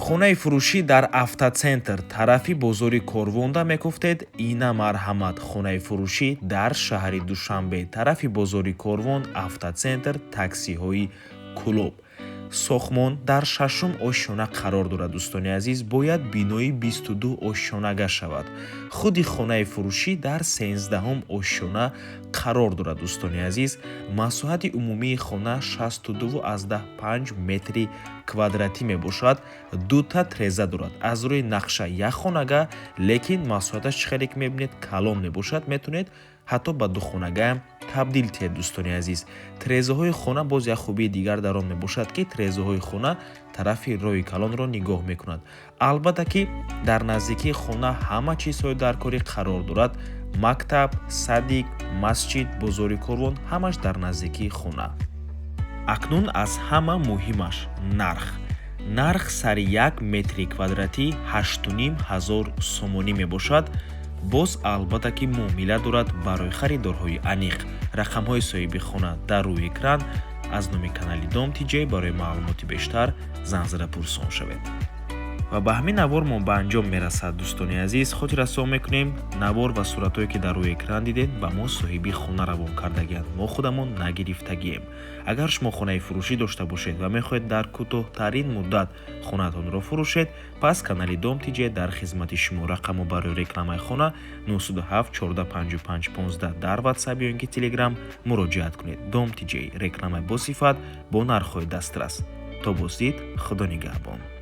Хонаи фурӯшӣ дар Автоцентр, тарафи бозори Корвонда мегуфтед. Ина, марҳамат, хонаи фурӯшӣ дар шаҳри Душанбе, тарафи бозори Корвон, Автоцентр, таксиҳои Кӯлоб. Сохтмон дар шашум ошёна қарор дорад, дӯстони азиз. Бояд бинои 22 ошёнага шавад. Худи хонаи фурӯшӣ дар 13-ҳум ошёна қарор дорад, дӯстони азиз. Масоҳати умумии хона 62,5 метри квадратӣ мебошад. Дута треза дорад. Аз рӯи нақша як хонага, лекин масоҳаташ, чӣ хеле ки мебинед, калон мебошад. Метавонед ҳатто ба духонагаам табдил диҳед, дӯстони азиз. Трезаҳои хона, боз як хубии дигар дар он мебошад, ки трезаҳои хона тарафи роҳи калонро нигоҳ мекунад. Албатта ки дар наздикии хона ҳама чизҳои даркорӣ қарор дорад: мактаб, садик, масҷид, бозори Корвон, ҳамаш дар наздикии хона. Акнун аз ҳама муҳимаш нарх. Нарх сари як метри квадратӣ 8500 сомонӣ мебошад. Боз, албатта ки, муомила дорад. Барои харидорҳои аниқ рақамҳои соҳиби хона дар рӯи экран. Аз номи канали Дом Тиҷей барои маълумоти бештар занг зада пурсон шавед. Ва ба ҳамин навор мо ба анҷом мерасад, дӯстони азиз. Хотиррасон мекунем, навор ва суратҳое, ки дар рӯи экран дидед, ба мо соҳиби хона равон кардагианд, мо худамон нагирифтагием. Агар шумо хонаи фурӯшӣ дошта бошед ва мехоҳед дар кӯтоҳтарин муддат хонаатонро фурӯшед, пас канали Дом Тиҷей дар хизмати шумо. Рақамо барои рекламаи хона 907 14 55 15, дар Ватсап ё ин ки Телеграм муроҷиат кунед. Дом Тиҷей: рекламаи босифат бо нархҳои дастрас. То боздид, Худо нигаҳбон.